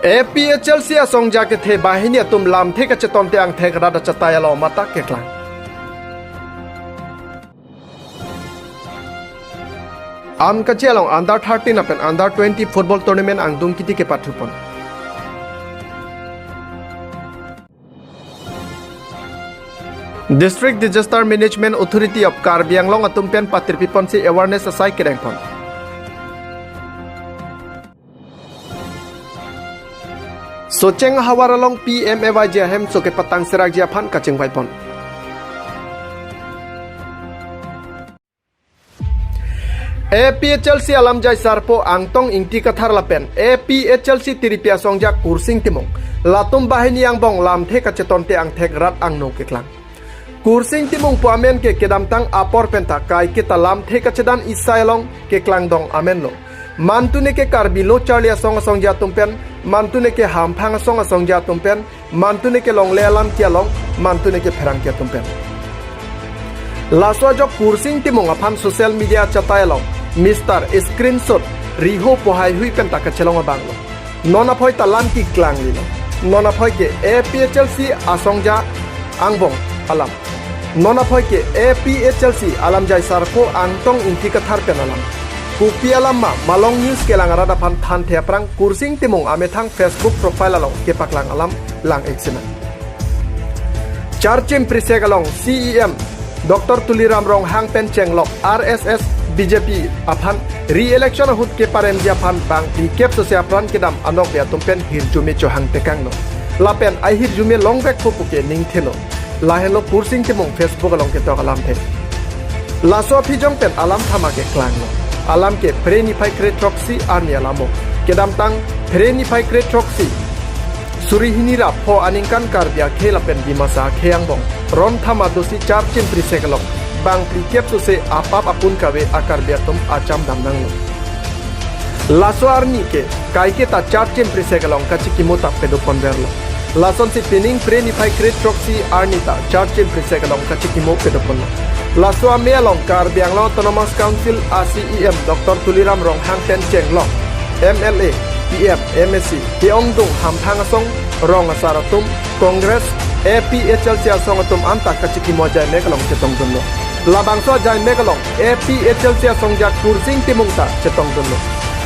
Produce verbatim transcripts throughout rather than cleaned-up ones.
A P H L C asongja kethe banghini atum lamthe kachetonte angthek rat achatai along mata keklang. Amkachi along under thirteen lapen under twenty football tournament angdung kiti kepathupon. District Disaster Management Authority of Karbi Anglong atum pen patirpiponsi awareness asai kerengpon. Socheng ahavar along P M A Y G ahemso kepatang serakji aphan kachingvaipon. A P H L C alamjai sarpo Angtong Ingti Kathar lapen A P H L C tiripi asongja Kursing Timung, latum banghini angbong lamthe kachetonte angthek rat angno keklang. Kursing Timung pu amen ke kedamtang apor penta kaiketa lamthe kachedan isai along keklangdong amenlo. Mantune ke Karbi Lo Charli Asong asongja atum pen, mantune ke Hamphang Asong asongja atum pen, mantune ke longle alam ke along, mantune ke pherangke atum pen. Laso ajok Kursing Timung aphan social media achatai along Mister Screenshot Riho pu haihui penta kachelong abanglo. Non aphoi ta lam keklang lilo. Non aphoi ke A P H L C asongja angbong alam. Non aphoi ke A P H L C alamjai sarpo Angtong Ingti Kathar pen alam. Kopi alam ma Malong News kelang arat aphan thanthe aphrang Kursing Timung amethang Facebook profile along kepaklang alam lang-ik sinang. Charchim Prisek along C E M Doctor Tuliram Ronghang pen chenglok R S S B J P aphan re-election ahut keparemji aphan bangphli kep sose apran kedam anokbe atum pen hirjume chohang tekangno. Lapen ahirjume longvekpo puke ningtheno. Lahenlo Kursing Timung Facebook along ketok alamthe. Laso aphi jong pen alam thama keklanglo. Alam ke Phre niphai kre throksi arni alamo. Kedamtang Phre niphai kre throksi suri hini ra pho aningkan Karbi akhei lapen Dimasa akhei angbong ron thama dosi Charchim Prisek along bangphli kep sose apap apun kave a-Karbi atum acham damnanglo. Laso arni ke kaiketa Charchim Prisek along kachikimo ta padoponverlo. Lasonsi pining Phre niphai kre throksi arni ta Charchim Prisek along kachikimo padoponlo. Laso amei along Karbi Anglong Autonomous Council a C E M Doctor Tuliram Ronghang pen chenglok M L A, P M, M A C, ke-ongdung Hamphang Asong, rong asar atum, Congress, A P H L C asong atum anta kachikimo ajaimek along chetongdunlo. Labangso ajaimek along A P H L C asongja Kursing Timung ta chetongdunlo.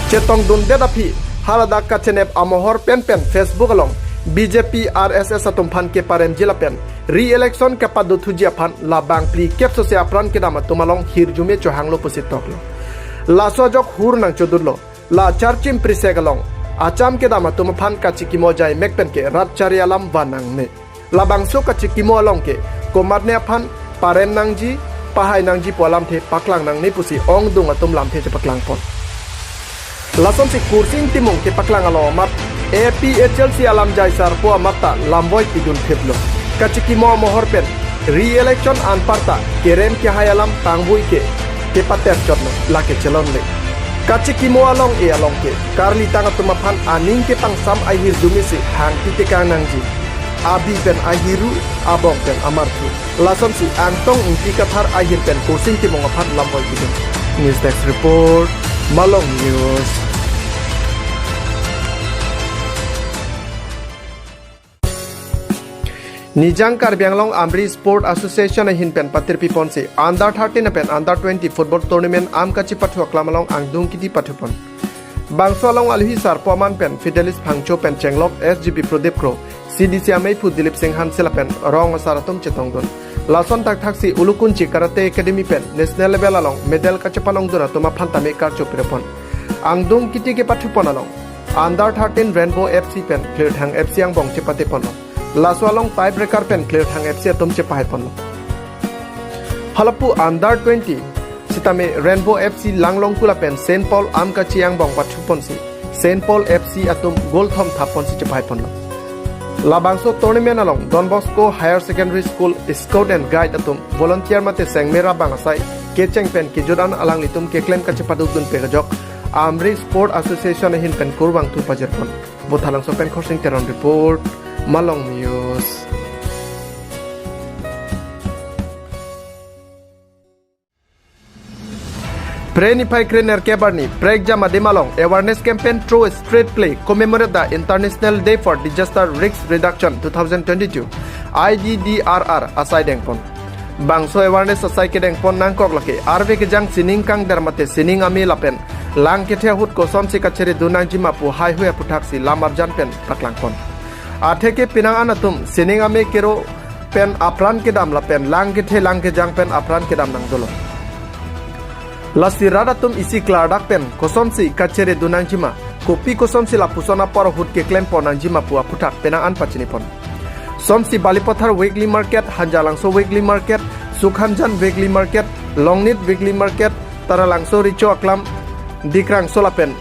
Chetongdundet aphi haladak kachenep amohor penpen Facebook along B J P R S S atum aphan keparemji lapen re-election kepadothuji aphan la bangphli kep sose apran kedam atum along hirjume chohanglo pusi toklo. Laso ajok hur nangchodunlo. La Charchim Prisek along acham kedam atum aphan kachikimo ajaimek pen ke rat chari alam van nangne. Labangso kachikimo along ke komatne aphan parem nangji, pahai nangji pu alamthe paklang nangne pusi ongdung atum lamthe chepaklangpon. Lasonsi Kursing Timung kepaklang along amat A P H L C alamjai sarpo amat ta lamvoi pidun thiplo. Kachikimo amohor pen re-election anparta kerem kehai alam tangbui ke kepaterchotlo, lake chelongle. Kachikimo along-e along ke karlitang atum aphan aning kepangsam ahirjume si hangti tekang nangji. Abi pen ahiru, abong pen amarthu. Lasonsi Angtong Ingti Kathar ahir pen Kursing Timung aphan lamvoi pidun. News Desk Report, Malong News. Nijang Karbi Anglong Amri Sport Association ahin pen patirpiponsi under thirteen pen under twenty football tournament amkachi pathu aklam along angdung kiti pathupon. Bangso along alohi sarpo aman pen Fidelis Phangcho pen chenglok S G P Prodip Kro, C D C ameiphu Dilip Singh Hansila pen rong asar atum chetongdun. Lason thakthaksi Ulukunchi Karate Academy pen national level along medal kachepanongdun atum aphan tame karcho pirepon. Angdung kiti kepathupon along under thirteen Rainbow F C pen Klirthang F C angbong chepatepon. Laso along tie breaker pen Klirthang F C atum chepahaiponlo. Halapu under twenty sitame Rainbow F C Langlongkula pen Saint Paul amkachi angbong pathuponsi Saint Paul F C atum goal thom thapponsi chepahaiponlo. Labangso tournament along Don Bosco Higher Secondary School Scout and Guide atum volunteer mate sengmera bang asai kecheng pen kejudan alanglitum keklem kachepadukdun pek ajok Amri Sport Association ahin pen kurvangthu pajirpon. Bothalangso pen Khorsing Teron report, Malong News. Phre niphai kre nerkep arni, Prekjam adim along awareness campaign through street play commemorate the International Day for Disaster Risk Reduction two thousand twenty-two, I D D R R, asai dengpon. Bangso awareness asai kedengpon nangkok lake arve kejang sining kangder mate sining ame lapen lang kethe ahut kosonsi kacheredun nangjima pu haihui aputhaksi lam arjan pen paklangpon. Atheke penang an atum sining ame kero pen apran kedam lapen lang kethe lang kejang pen apran kedam nangdolo. Lasi rat atum isi klardak pen kosonsi kacheredun nangjima, kopi kosonsi lapuson apor ahut keklempon nangjima pu aputhak penang an pachinipon. Somsi Balipathar Weekly Market, Hanjalangso Weekly Market, Sukhanjan Weekly Market, Longnit Weekly Market, Taralangso Richo Aklam, Dikrangso lapen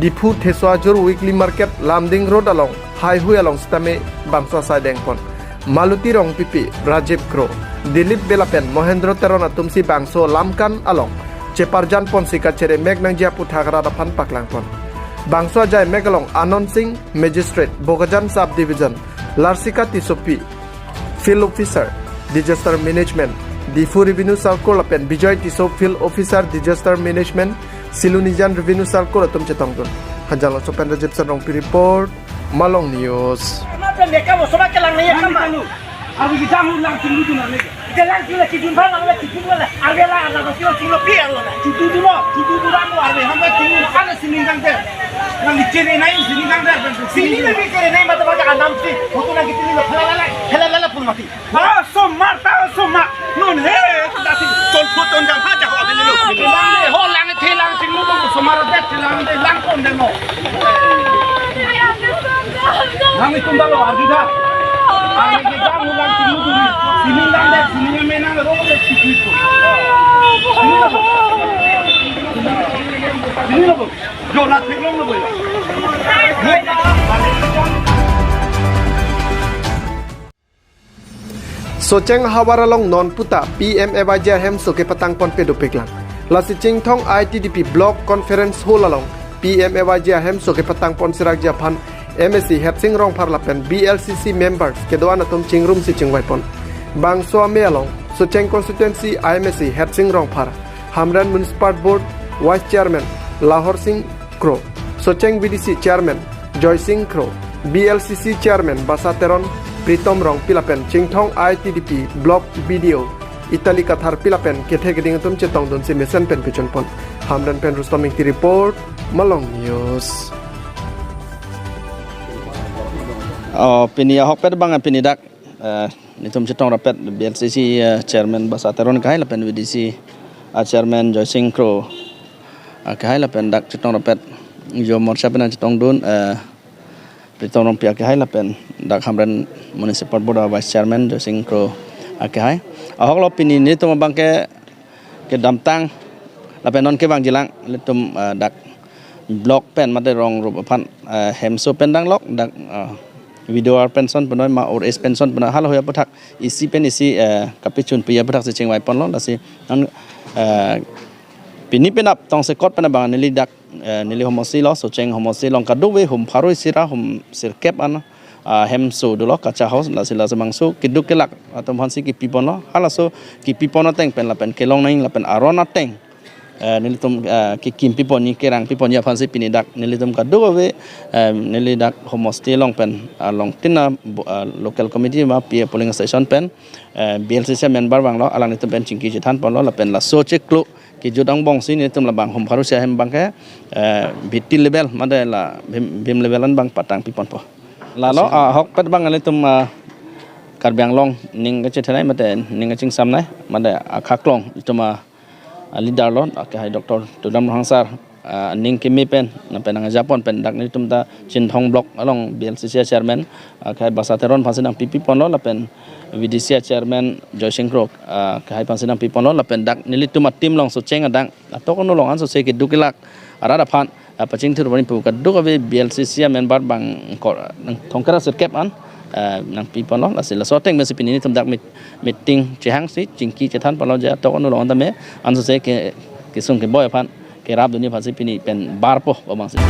Diphu Theswajur Weekly Market, Lumding Road along, haihui along sitame bangso asai dengpon. Maluti Rongpipi, Rajiv Kro, Dilip Bey lapen Mohendro Teron atumsi bangso lamkan along cheparjan ponsi kacheremek nangji aputhak rat aphan paklangpon. Bangso ajaimek along Anand Singh, Magistrate, Bokajan Sub Division, Larsika Tissopi, Field Officer, Disaster Management, Diphu Revenue Circle lapen Bijoy Tisso, Field Officer, Disaster Management, Silonijan Revenue Circle atum chetongdun. Hanjalangso pen Rajib Sarongpi report, Malong News. Ama pen deka mo soba kelang ni ya sama. Arve kejang lang chinglu dun arve. Kelang chinglu chinglu bang arve chinglu wala. Arve la arve chinglu chinglu pi arve la. Chinglu dun lo, chinglu dun lo arve. Hamba chinglu arve sining kangder. Nang di chere nai sining kangder. Sining kangder. Sining kangder mata mata anam si. Hotu nang kita ni lo phala lala, phala lala pun mati. Ah, somar ta somar. Non he, dasi ton phu ton jang ha jang ho abili lo. Lang de ho lang the lang chinglu dun somar de lang de lang kon de mo. Nang itum dalo arju tha. Arve kejang lang chinglu dun. Sining kangder, sining ame nang rong le chikri ko. Sining lo. Sining lo. Jo la theklong lo. Socheng havar along non puta P M A Y G ahemso kepatangponpe dopiklang. Lasi Chinthong I T D P Block Conference Hall along P M A Y G ahemso kepatangpon sirakji aphan M A C Hetsing Rongphar lapen B L C C members kedo-an atum chingrumsi chingvaipon. Bangso ame along Socheng Constituency M A C Hetsing Rongphar, Hamren Municipal Board Vice Chairman Lahor Singh Kro, Socheng V D C Chairman Joy Singh Kro, B L C C Chairman Basa Teron, Pritom Rongpi lapen Chinthong I T D P Block B D O Itali Katharpi lapen kethe keding atum chetongdunsi mesen pen pechunpon. Hamren pen Rustom Ingti report, Malong News. Oh, pini ahokpet abang pini dak, eh, nelitum chetong rapet B L C C, eh, Chairman Basa Teron akehai lapen V D C, ah, Chairman Joy Singh Kro akehai lapen dak chetong rapet Yuva Morcha pen chetongdun, eh, Pritom Rongpi akehai lapen dak Hamren Municipal Board a Vice Chairman Joy Singh Kro akehai. Ahok lo pini nelitum abangke kedamtang lapen non kevangjilang nelitum, eh, dak block pen mate rong rup aphan, eh, hemso pen danglok dak, eh, V D R penson punoi ma or S penson punoi halahui aputhak isi pen isi, eh, kapechunpi aputhak si chingvaiponlo lasi non, eh, pini penap tongsekot pen abang neli dak, eh, neli homosti lo Socheng homosti along kadokave hum pharo isi ra hum sirkep an, ah, hemso dolo kacha house lasi lasi bangso keduk kelak atum aphansi kipiponlo halaso kipipon ateng pen lapen kelong nang lapen aron ateng, eh, nelitum, eh, kekimpiponji kerangpiponji aphansi pini dak nelitum kadokave, eh, neli dak homosti along pen, ah, along tin a bo-, ah, local committee ma P A polling station pen, eh, B L C C member vanglo alanglitum pen chingki chethanponlo lapen laso chiklo kejut angbongsi nelitum labang hum pharo isi ahem abangke, eh, B T level mate la B I M, B I M level an abang patangpiponpo. Lalo, ah, ahokpet abang nelitum, ah, Karbi Anglong ning kachethenei mate ning kachingsamnei mate akhaklong itum a, ah, leader lo akehai Doctor Tuliram Ronghang sir, ah, ning keme pen lapen nangjapon pen dak nelitum ta Chinthong Block along B L C C a Chairman, ah, akehai Basa Teron aphansi nangpipiponlo lapen V D C a Chairman Joy Singh Kro, ah, akehai aphansi nangpiponlo lapen dak nelitum a team along Socheng adang atok ano along ansose keduk kelak arat aphan, ah, pachingthurpon pu kadokave B L C C a member abang kor nang thongkra sirkep an, ah, nangpiponlo lasi laso ateng pensi pini nelitum dak meet-, meeting chehangsi chingki chethanponlo je atok ano along tame ansose ke kesung keboi aphan kerapdunji aphansi pini pen barpo abangsi.